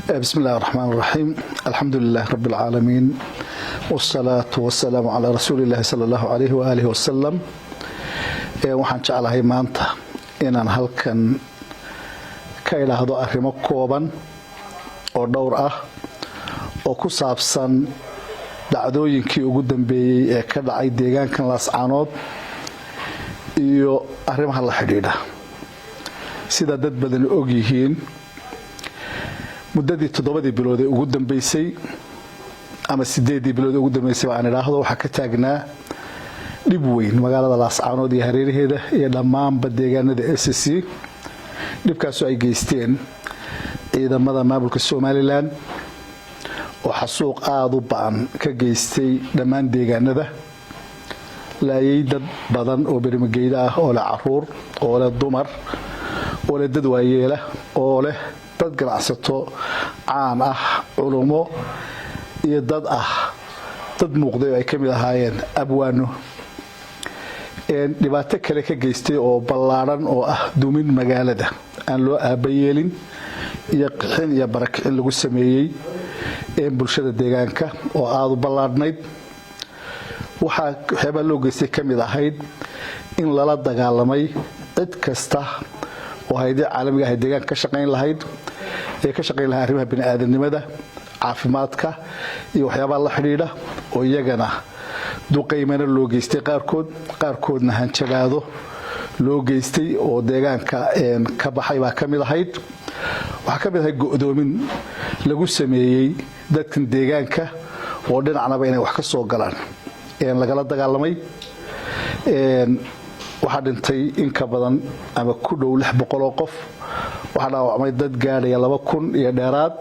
بسم الله الرحمن الرحيم، الحمد لله رب العالمين، والصلاة والسلام على رسول الله صلى الله عليه وآله وسلم. Waxaan jeclahay maanta inaan halkan ka idhaahdo arrimo kooban oo dhowr ah oo ku saabsan dhacdooyinkii ugu dambeeyey ee ka dhacay deegaankan Laascaanood iyo arrimaha la xidhiidha. Sida dad badani og yihiin, muddadii 7dii bilood ee ugu dambeysay ama 8dii bilood ee ugu dambeysay aan idhaahdo, waxaa ka taagnaa dhib weyn magaalada Laascaanood iyo hareeraheeda iyo dhammaanba deegaanada SSC. Dhibkaasoo ay geysteen ciidamada maamulka Somaliland oo xasuuq aada u ba'an ka geystay dhammaan deegaanada, laayay dad badan oo berimageyda ah, oo leh caruur, oo leh dumar, oo leh dad waayeela, oo leh dad ganacsato caan ah, culummo iyo dad ah, dad muuqday oo ay ka mid ahaayeen abwaano. Dhibaato kale ka geystay oo ballaadhan oo ah dumin magaalada aan loo aabayeelin iyo qixin iyo barakicin lagu sameeyey bulshada deegaanka oo aada u ballaadhnayd. Waxaa waxyaabaa loo geystay ka mid ahayd in lala dagaalamay cid kasta oo hay'adii caalamiga ah deegaanka ka shaqayn lahayd, ee ka shaqayn lahaa arrimaha bini'aadanimada, caafimaadka iyo waxyaabaha la xidhiidha, oo iyagana duqaymana loo geystay qaarkood, qaarkoodna hanjabaado loo geystay oo deegaanka ka baxay baa ka mid ahayd. Waxaa ka mid ahayd go'doomin lagu sameeyey dadkan deegaanka oo dhinacnaba inay wax ka soo galaan lagala dagaalamay. Waxaa dhintay in ka badan ama ku dhow 600 oo qof, waxaa dhaawacmay dad gaadhaya 2000 iyo dheeraad,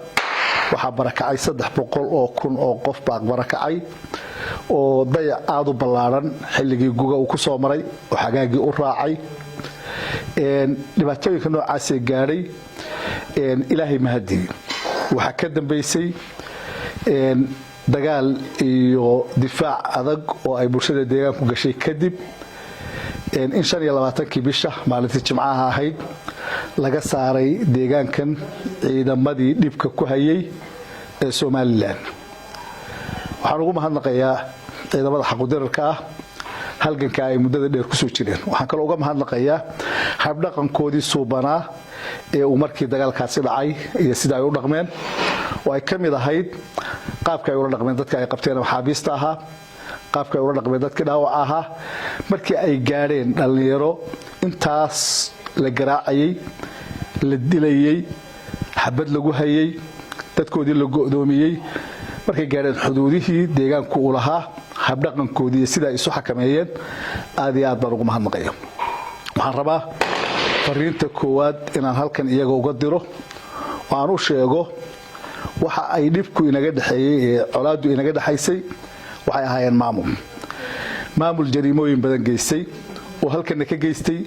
waxaa barakacay 300,000 oo qof baa barakacay, oo dayac aada u ballaadhan xilligii guga uu ku soo maray oo xagaagii u raacay. Dhibaatooyinka noocaasee gaadhay, Ilaahay mahadii, waxaa ka dambaysay dagaal iyo difaac adag oo ay bulshada deegaanku gashay kadib in 25kii bisha, maalintii Jimcaha ahayd, laga saaray deegaankan ciidamadii dhibka ku hayay ee Somaliland. Waxaan ugu mahadnaqayaa ciidamada xaqudirarka ah halganka ay muddada dheer kusoo jireen. Waxaan kaloo uga mahadnaqayaa habdhaqankoodii suubanaa ee uu markii dagaalkaasi dhacay iyo sida ay u dhaqmeen, oo ay ka mid ahayd qaabka ay ula dhaqmeen dadka ay qabteen maxaabiista ahaa, qaabka ay ula dhaqmeen dadkii dhaawaca ahaa. Markii ay gaadheen dhallinyaro intaas la garaacayay, la dilayey, xabad lagu hayay, dadkoodii la go'doomiyey, markay gaadheen xuduudihii deegaanku uu lahaa, habdhaqankoodii iyo sida ay isu xakameeyeen, aad iyo aad baan ugu mahadnaqaya. Waxaan rabaa fariinta koowaad inaan halkan iyaga uga diro oo aan u sheego waxa ay dhibku inaga dhexeeyey ee colaaddu inaga dhexaysay. Waxay ahaayeen maamul jariimooyin badan geystay oo halkana ka geystay,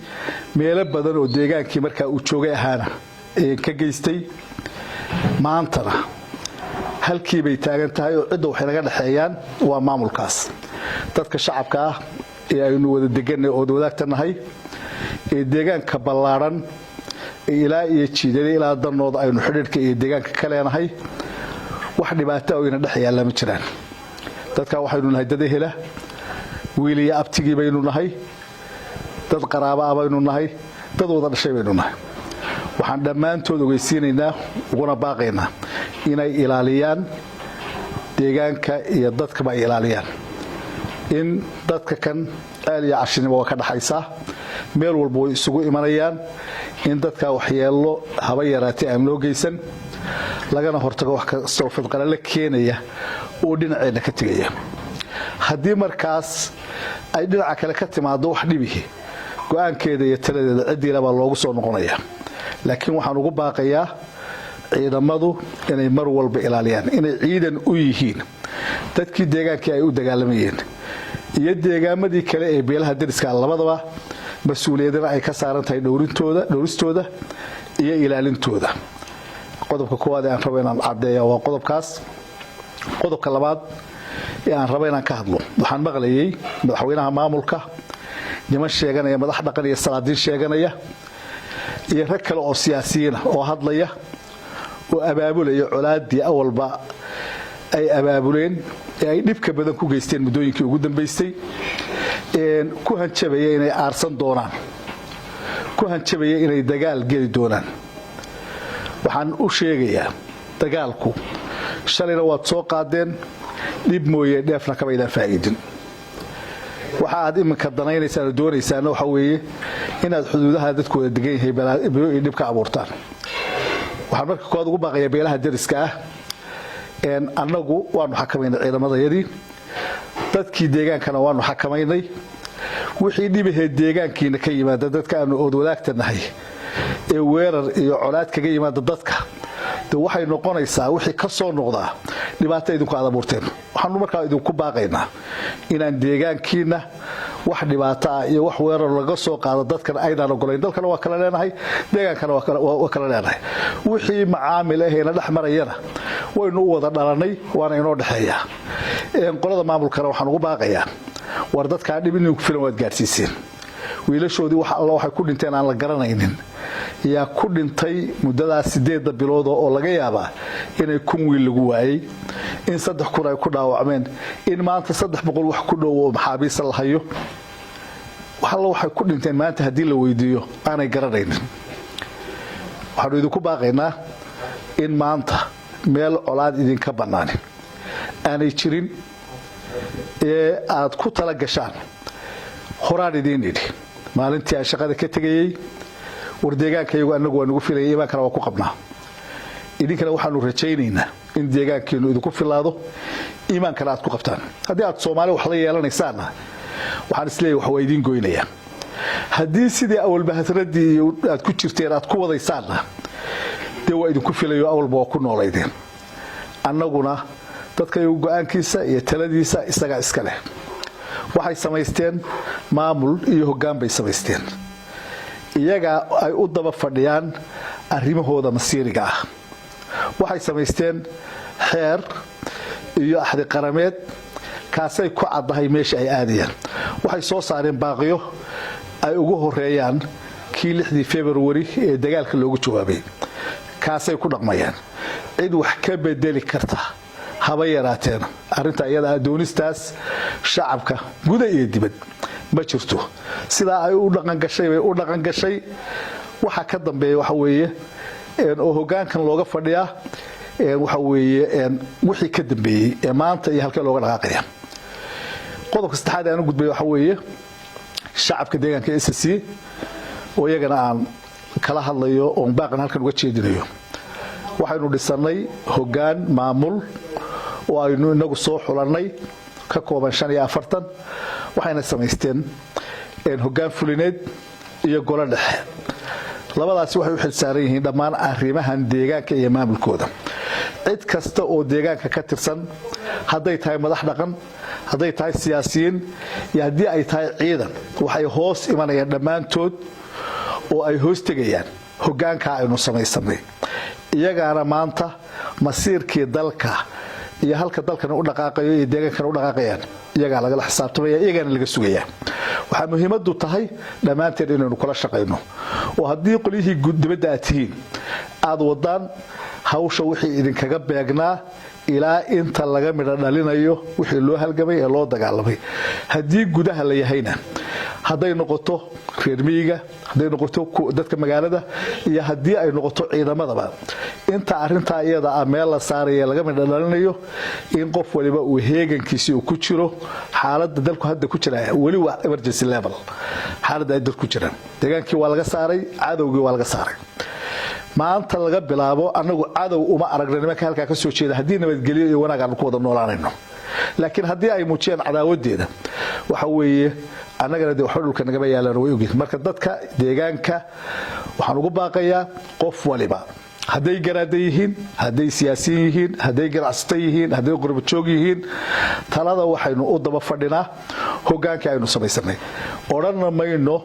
meelo badan oo deegaankii markaa uu joogay ahaana ka geystay. Maantana halkii bay taagan tahay oo cidda waxay naga dhexeeyaan waa maamulkaas. Dadka shacabka ah ee aynu wada deganay ood wadaagta nahay ee deegaanka ballaadhan ilaa iyo Jiidali ilaa Danooda aynu xidhiidhka iyo deegaanka ka leenahay, wax dhibaato oo ina dhex yaalla ma jiraan. Dadka waxaynu nahay dad ehela, wiil iyo abtigii baynu nahay, dad qaraaba ah baynu nahay, dad wada dhashay baynu nahay. Waxaan dhammaantood ogeysiinaynaa uguna baaqaynaa inay ilaaliyaan deegaanka iyo dadkaba ay ilaaliyaan, in dadka kan ceel iyo carshinimo waa ka dhaxaysaa, meel walba way isugu imanayaan, in dadka waxyeello haba yaraatay aan loo geysan, lagana hortago wax kastoo fadqalale keenaya oo dhinaceenna ka tegaya. Haddii markaas ay dhinaca kale ka timaado wax dhibihi, go'aankeeda iyo taladeeda ciddiila baa loogu soo noqonaya. Laakiin waxaan ugu baaqayaa ciidamadu inay mar walba ilaaliyaan inay ciidan u yihiin dadkii deegaankii ay u dagaalamayeen iyo deegaamadii kale ee beelaha dariska labadaba, mas-uuliyadana ay ka saaran tahay dhowrintooda, dhowristooda iyo ilaalintooda. Qodobka koowaad ee aan rabo inaan caddeeya waa qodobkaas. Qodobka labaad ee aan rabo inaan ka hadlo, waxaan maqlayay madaxweynaha maamulka, niman sheeganaya madax dhaqan iyo salaadiin sheeganaya iyo rag kale oo siyaasiyiina oo hadlaya oo Oo abaabulaya colaaddii awalba ay abaabuleen ee ay dhibka badan ku geysteen muddooyinkii ugu dambaystay, ku hanjabaya inay aarsan doonaan, ku hanjabaya inay dagaal geli doonaan, waxaan u sheegayaa: dagaalku shalayna waad soo qaadeen, dhib mooye dheefna kamaydaan faa'iidin. Waxa aad iminka danaynaysaan oo doonaysaana waxa weeye inaad xuduudaha dadkooda degan yahay bilo iyo dhib ka abuurtaan. Waxaan marka koowaad ugu baaqayaa beelaha dariska ah: annagu waanu xakamaynay ciidamadayadii, dadkii deegaankana waanu xakamaynay. Wixii dhibahee deegaankiina ka yimaada, dadka aanu ood wadaagta nahay ee weerar iyo colaad kaga yimaada dadka, de waxay noqonaysaa wixii ka soo noqdaa dhibaato idinku aad abuurteen. Waxaanu markaa idinku baaqaynaa inaan deegaankiina wax dhibaato ah iyo wax weerar laga soo qaado dadkan aynaan ogolayn. Dalkana waa kala leenahay, deegaankana waa kala leenahay. Wixii macaamil ah eena dhex marayana waynu u wada dhalanay, waana inoo dhexeeya. Qolada maamulkana waxaan ugu baaqayaa: war dadkaa dhib idinku filan waad gaadhsiiseen. Wiilashoodii wax alla waxay ku dhinteen aan la garanaynin yaa ku dhintay muddadaas 8-da bilooda, oo laga yaabaa inay 1000 wiil lagu waayey, in 3000 ay ku dhaawacmeen, in maanta 300 wax ku dhow oo maxaabiista la hayo. Wax alla waxay ku dhinteen maanta haddii la weydiiyo aanay garanaynin. Waxaanu idinku baaqaynaa in maanta meel colaad idinka bannaanin aanay jirin ee aad ku tala gashaan. Horaan idiin idhi maalintii aan shaqada ka tegayey: war deegaankayagu annagu waa nagu filaya, iimaankana waa ku qabnaa. Idinkana waxaanu rajaynaynaa in deegaankiinu idinku filaado, iimaankana aad ku qabtaan. Haddii aad Soomaali wax la yeelanaysaanna, waxaan isleeyahy wax waa idiin goynayaa. Haddii sidii awalba hasradii iyo aad ku jirteen aad ku wadaysaanna, dee waa idinku filayo, awalba waa ku noolaydeen. Annaguna dadkayagu go-aankiisa iyo taladiisa isagaa iska leh. Waxay samaysteen maamul iyo hoggaan bay samaysteen, iyagaa ay u daba fadhiyaan arrimahooda masiiriga ah. Waxay samaysteen xeer iyo axdi qarameed, kaasay ku caddahay meesha ay aadayaan. Waxay soo saareen baaqiyo ay ugu horeeyaan kii 6-dii February ee dagaalka loogu jawaabay, kaasay ku dhaqmayaan. Cid wax ka bedeli karta haba yaraateena arrinta iyada doonistaas shacabka guda iyo dibad ma jirto. Sidaa ay u dhaqangashay bay u dhaqangashay. Waxa ka dambeeya waxa weeye oo hoggaankan looga fadhiyaa waxa weeye wixii ka dambeeyey ee maanta iyo halkee looga dhaqaaqaya. Qodobka saddexaad aan u gudbay waxa weeye shacabka deegaanka SSC, oo iyagana aan kala hadlayo oon baaqan halkan uga jeedinayo. Waxaynu dhisannay hoggaan maamul oo aynu inagu soo xulannay, ka kooban 45. Waxayna samaysteen hoggaan fulineed iyo golo dhexe. Labadaasi waxay u xilsaaran yihiin dhammaan arrimahan deegaanka iyo maamulkooda. Cid kasta oo deegaanka ka tirsan, hadday tahay madax dhaqan, hadday tahay siyaasiyiin iyo haddii ay tahay ciidan, waxay hoos imanayaan dhammaantood oo ay hoos tegayaan hoggaankaa aynu samaysanay. Iyagaana maanta masiirkii dalka iyo halka dalkana u dhaqaaqayo iyo deegaankana u dhaqaaqayaan iyagaa lagala xisaabtamaya, iyagaana laga sugayaa. Waxaa muhiimadu tahay dhammaanteen inaynu kula shaqayno, oo haddii qolyihii dibadda aad tihiin aad wadaan hawsha wixii idinkaga beegnaa ilaa inta laga midho dhalinayo wixii loo halgamay ee loo dagaalamay. Haddii gudaha la yahayna, hadday noqoto reer miyiga, hadday noqoto dadka magaalada iyo haddii ay noqoto ciidamadaba, inta arintaa iyada ah meel la saaraya, laga midho dhalinayo, in qof waliba uu heegankiisi uu ku jiro. Xaaladda dalku hadda ku jira weli waa emergency level. Xaaladda ay dalku jiraan, deegaankii waa laga saaray, cadowgii waa laga saaray. Maanta laga bilaabo annagu cadow uma aragna nimanka halkaa ka soo jeeda, haddii nabadgelyo iyo wanaag aanu ku wada noolaanayno. Laakiin haddii ay muujiyaan cadaawadeeda, waxa weeye annagana dee waxba dhulka nagama yaalaan, way ogyihin. Marka dadka deegaanka waxaan ugu baaqayaa qof waliba, hadday garaada yihiin, hadday siyaasiyin yihiin, hadday ganacsato yihiin, hadday qurbajoog yihiin, talada waxaynu u daba fadhinaa hogaankii aynu samaysanay. Odhanna mayno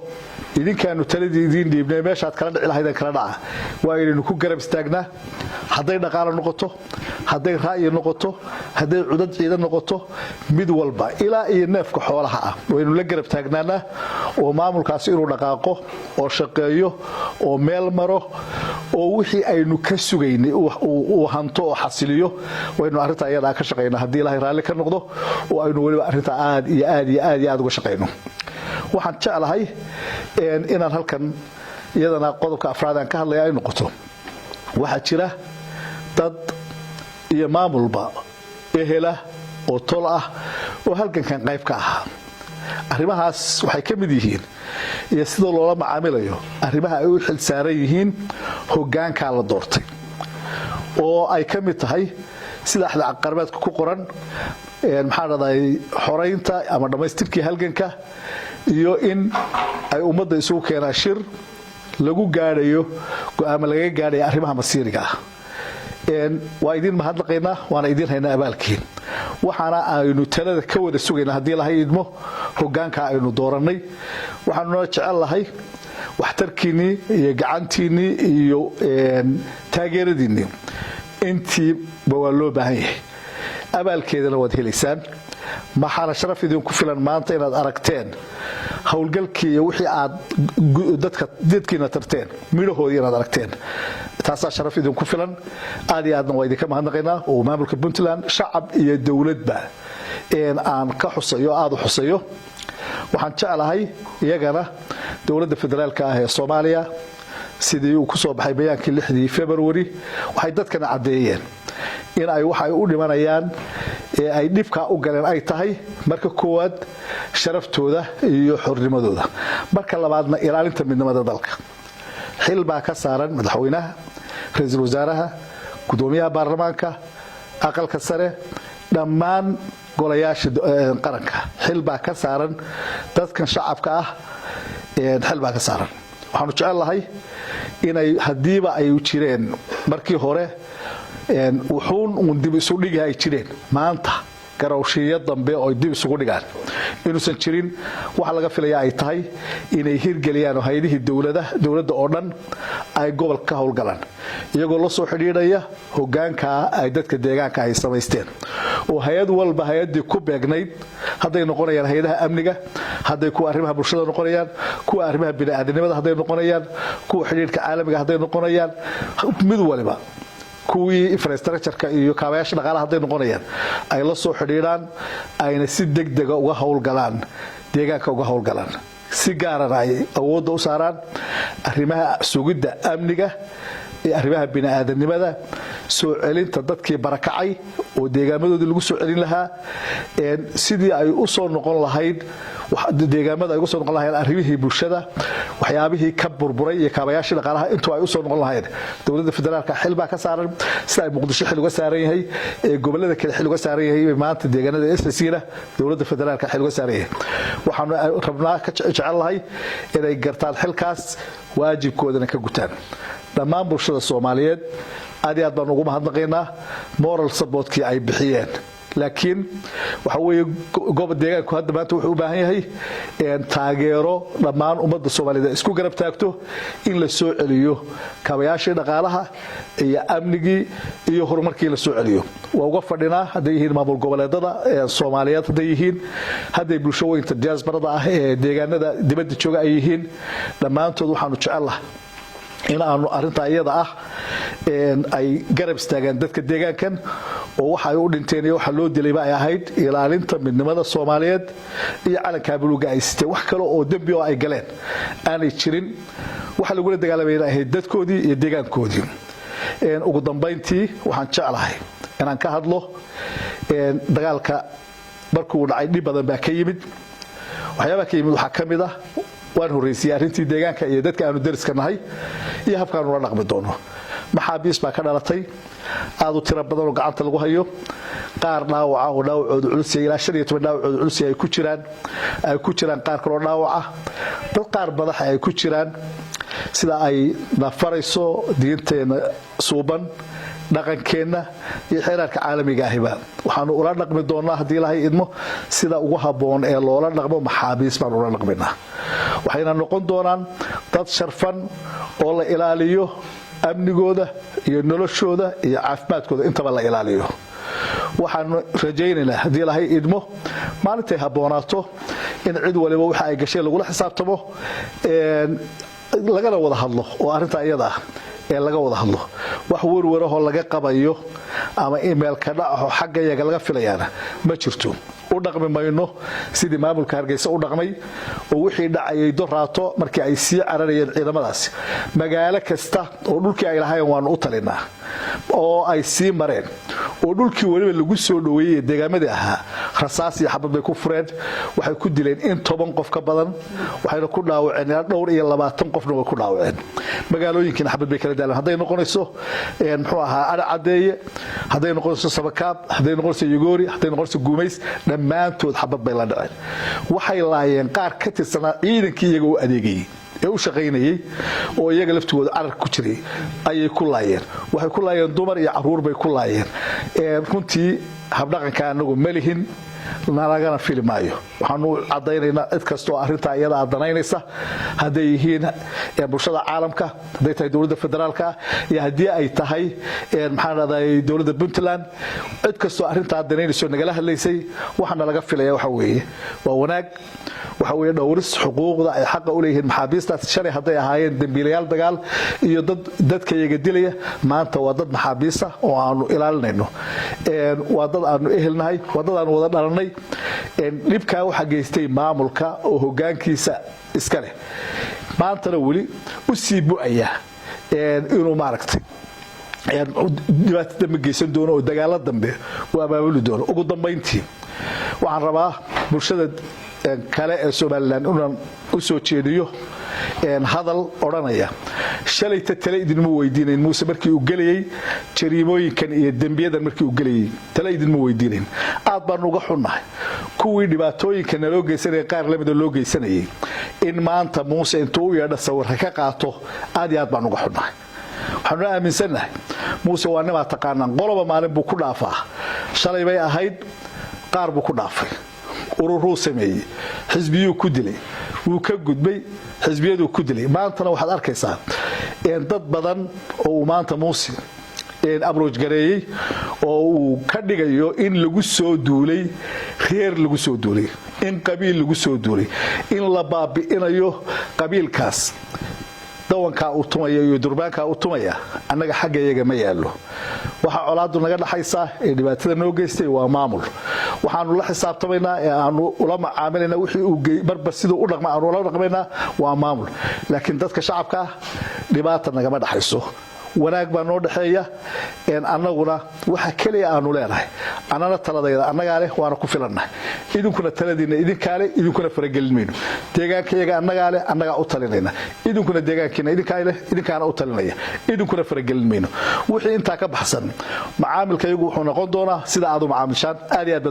idinkaanu taladii idiin dhiibnay, meeshaad kala dhici lahaydeen kala dhaca. Waa inaynu ku garab istaagnaa, hadday dhaqaalo noqoto, hadday ra'yi noqoto, hadday cudad ciidan noqoto, mid walba ilaa iyo neefka xoolaha ah waynu la garab taagnaanaa, oo maamulkaasi inuu dhaqaaqo oo shaqeeyo oo meel maro. Oo wixii aynu ka sugaynay uu hanto oo xasiliyo. Waynu arrintaa iyadaa ka shaqaynaa, haddii Ilaahay raalli ka noqdo, oo aynu weliba arrintaa aad iyo aad iyo aad iyo aad uga shaqayno. Waxaan jeclahay inaan halkan iyadana qodobka afraad aan ka hadlaya ay noqoto: waxaa jira dad iyo maamulba ehela oo tol ah oo halgankan qayb ka ahaa. Arrimahaas waxay ka mid yihiin, iyo sida loola macaamilayo, arrimaha ay u xil saaran yihiin hoggaankaa la doortay, oo ay ka mid tahay sida axdi qarbeedka ku qoran, maxaa dhahday, xoraynta ama dhammaystirkii halganka, iyo in ay ummadda isugu keenaan shir lagu gaadhayo go'aamo lagaga gaadhaya arrimaha masiiriga ah. Waa idiin mahadnaqaynaa, waana idiin haynaa abaalkiin. Waxaana aynu talada ka wada sugaynaa, haddii Ilahay idmo, hoggaankaa aynu doorannay. Waxaanuna jecel lahay waxtarkiinnii iyo gacantiinnii iyo taageeradiinnii. Intiiba waa loo baahan yahay, abaalkeedana waad helaysaan. Maxaana sharaf idinku filan maanta inaad aragteen howlgalkii iyo wixii aad dadka dadkiina tarteen midhahoodii inaad aragteen. Taasaa sharaf idinku filan. Aad iyo aadna waa idinka mahadnaqaynaa, oo maamulka Puntland, shacab iyo dowladba, aan ka xusayo, aada u xusayo. Waxaan jeclahay iyagana dowladda federaalka ah ee Soomaaliya, sidii uu ku soo baxay bayaankii 6dii February, waxay dadkana caddeeyeen in ay waxa ay u dhimanayaan ee ay dhibkaa u galeen ay tahay, marka koowaad, sharaftooda iyo xornimadooda, marka labaadna ilaalinta midnimada dalka. Xil baa ka saaran madaxweynaha, ra-iisul wasaaraha, gudoomiyaha baarlamaanka, aqalka sare, dhammaan golayaasha qaranka. Xil baa ka saaran dadkan shacabka ah, xil baa ka saaran. Waxaanu jecel lahay inay haddiiba ay jireen markii hore wuxuun uun dib isu dhigi ay jireen, maanta garawshiyo dambe oo dib isugu dhigaan inuusan jirin. Waxa laga filaya ay tahay inay hirgeliyaan oo hay-adihii dowladda oo dhan ay gobolka ka howlgalaan, iyagoo la soo xidhiidhaya hogaankaa ay dadka deegaanka ay samaysteen, oo hay-ad walba hay-addii ku beegnayd, hadday noqonayaan hay-adaha amniga, hadday kuwa arrimaha bulshada noqonayaan, kuwa arrimaha bini'aadanimada hadday noqonayaan, kuwa xidhiidhka caalamiga hadday noqonayaan, mid waliba kuwii infrastructureka iyo kaabayaasha dhaqaalaha hadday noqonayaan, ay la soo xidhiidhaan, ayna si degdega uga howlgalaan deegaanka, uga howlgalaan, si gaarana ay awoodda u saaraan arrimaha sugidda amniga iyo arrimaha bini'aadanimada, soo celinta dadkii barakacay oo deegaamadoodii lagu soo celin lahaa, sidii ay u soo noqon lahayd deegaamada, ay ugu soo noqon lahayd arrimihii bulshada, waxyaabihii ka burburay iyo kaabayaashii dhaqaalaha intuu ay usoo noqon lahayd. Dowladda federaalka xil baa ka saaran. Sida ay Muqdisho xil uga saaran yahay ee gobolada kale xil uga saaran yahay, maanta deegaanada SSC-na dowladda federaalka xil uga saaran yahay. Waxaanu rabnaa, ka jecel lahay, inay gartaan xilkaas, waajibkoodana ka gutaan. Dhammaan bulshada Soomaaliyeed aad iyo aad baan ugu mahadnaqaynaa moral supportkii ay bixiyeen. Laakiin waxa weeye, goba deegaanku hadda maanta wuxuu u baahan yahay taageero dhammaan ummadda Soomaaliyeed ay isku garab taagto in la soo celiyo kaabayaashii dhaqaalaha iyo amnigii iyo horumarkii la soo celiyo. Waa uga fadhinaa, hadday yihiin maamul goboleedada Soomaaliyeed, hadday yihiin, hadday bulshooyinka diasporada ah ee deegaanada dibadda jooga ay yihiin, dhammaantood waxaanu jecellahay in aanu arrintaa iyada ah ay garab istaagaan dadka deegaankan, oo waxa ay u dhinteen iyo waxa loo dilayba ay ahayd ilaalinta midnimada Soomaaliyeed iyo calankaa buluuga ay siteen. Wax kale oo dembi oo ay galeen aanay jirin. Waxa lagula dagaalamayna ahayd dadkoodii iyo deegaankoodii. Ugu dambayntii, waxaan jeclahay inaan ka hadlo dagaalka. Markuu dhacay, dhib badan baa ka yimid. Waxyaabaha ka yimid waxaa ka mid ah, waan horraysiyey arrintii deegaanka iyo dadka aanu dariska nahay iyo habkaanu la dhaqmi doono. Maxaabiis baa ka dhalatay aad u tiro badan oo gacanta lagu hayo, qaar dhaawaca oo dhaawacoodu culus yahay, ilaa 15 dhaawacoodu culus yahay ay ku jiraan, qaar kaloo dhaawaca, dad qaar madaxa ay ku jiraan. Sida ay nafarayso diinteenna suuban, dhaqankeenna iyo xeeraarka caalamiga ahiba, waxaanu ula dhaqmi doonaa, haddii Ilaahay idmo, sida ugu habboon ee loola dhaqmo maxaabiis baanu ula dhaqminaa. Waxayna noqon doonaan dad sharfan oo la ilaaliyo amnigooda iyo noloshooda iyo caafimaadkooda intaba la ilaaliyo. Waxaanu rajaynaynaa, haddii Ilaahay idmo, maalintay habboonaato in cid waliba waxa ay gashay lagula xisaabtamo, lagana wada hadlo oo arrintaa iyada ah Ee laga wada hadlo wax werwarahoo laga qabayo ama imeelka dhacaho xagga yaga laga filayaana ma jirto. U dhaqmi mayno sidii maamulka Hargeysa u dhaqmay oo wixii dhacayay doraato markii ay sii cararayeen ciidamadaasi, magaalo kasta oo dhulkii ay lahaayeen waanu u talinaa oo ay sii mareen, oo dhulkii weliba lagu soo dhoweeyey deegaamadii ahaa, rasaas iyo xabad bay ku fureen. Waxay ku dileen in 10 qof ka badan, waxayna ku dhaawaceen ilaa dhowr iyo 20 qofna way ku dhaawaceen. Magaalooyinkiina xabad bay kala daaleen, hadday noqonayso muxuu ahaa Adha Caddeeye, hadday noqonayso Sabakaab, hadday noqonayso Yogoori, hadday noqonayso Guumays, dhammaantood xabad bay la dhaceen. Waxay laayeen qaar ka tirsanaa ciidankii iyaga u adeegayey ee u shaqaynayey oo iyaga laftigooda cararka ku jiray ayay ku laayeen. Waxay ku laayeen dumar iyo caruur bay ku laayeen. Runtii habdhaqanka anagu ma lihin, nalagana fili maayo. Waxaanu caddaynaynaa cid kastoo arrintaa iyada aad danaynaysa, hadday yihiin bulshada caalamka, hadday tahay dowladda federaalka iyo haddii ay tahay, maxaan dhahday, dowladda Puntland, cid kastoo arrintaa danaynayso nagala hadlaysay, waxaana laga filaya waxa weeye waa wanaag, waxa weeye dhowris xuquuqda ay xaqa u leeyihiin maxaabiistaas. Shalay hadday ahaayeen dembiilayaal dagaal iyo dad dadkayaga dilaya, maanta waa dad maxaabiista oo aanu ilaalinayno, waa dad aanu ehelnahay, waa dad aanu wada dhalanay. Dhibkaa waxaa geystay maamulka oo hogaankiisa iska leh, maantana weli u sii bu'aya inuu maaragtay dhibaato dambe geysan doono oo dagaalo dambe uu abaabuli doono. Ugu dambayntii, waxaan rabaa bulshada kale ee Somaliland inaan u soo jeediyo hadal odhanaya: shalayta tale idinma weydiinayn Muuse markii uu gelayey jariimooyinkan iyo dembiyadan. Markii uu gelayey tale idinma weydiinayn. Aad baanu uga xunnahay kuwii dhibaatooyinka naloo geysanaya qaar lamida loo geysanayay in maanta Muuse intuu u yeedho sawirka ka qaato. Aad iyo aad baan uga xunnahay. Waxaanu aaminsannahay Muuse waa nimaa taqaanaan, qoloba maalin buu ku dhaafaa. Shalay bay ahayd, qaar buu ku dhaafay, ururuu sameeyey, xisbiyuu ku dilay, wuu ka gudbay, xisbiyaduu ku dilay. Maantana waxaad arkaysaa dad badan oo uu maanta Muuse approach gareeyey oo uu ka dhigayo in lagu soo duulay reer, lagu soo duulay in qabiil, lagu soo duulay in la baabi'inayo qabiilkaas. Dawankaa uu tumaya iyo durbaankaa uu tumaya annaga xagga iyaga ma yaallo. Waxaa colaadu naga dhaxaysaa ee dhibaatada noo geystay waa maamul. Waxaanu la xisaabtamaynaa ee aanu ula macaamilaynaa wixii uu marba siduu u dhaqma aanu ula dhaqmaynaa waa maamul. Laakiin dadka shacabka ah dhibaata nagama dhaxayso, wanaag baa noo dhexeeya. Annaguna waxa keliya aanu leenahay, annana taladayda annagaa leh, waana ku filannahay. Idinkuna taladiinna idinkaa leh, idinkuna faragelin mayno. Deegaankayaga annagaa leh, annagaa u talinayna. Idinkuna deegaankiina idinkaa leh, idinkaana u talinaya, idinkuna faragelin mayno. Wixii intaa ka baxsan, macaamilka iyagu wuxuu noqon doonaa sida aad u macaamilshaan. Aad iyo aad.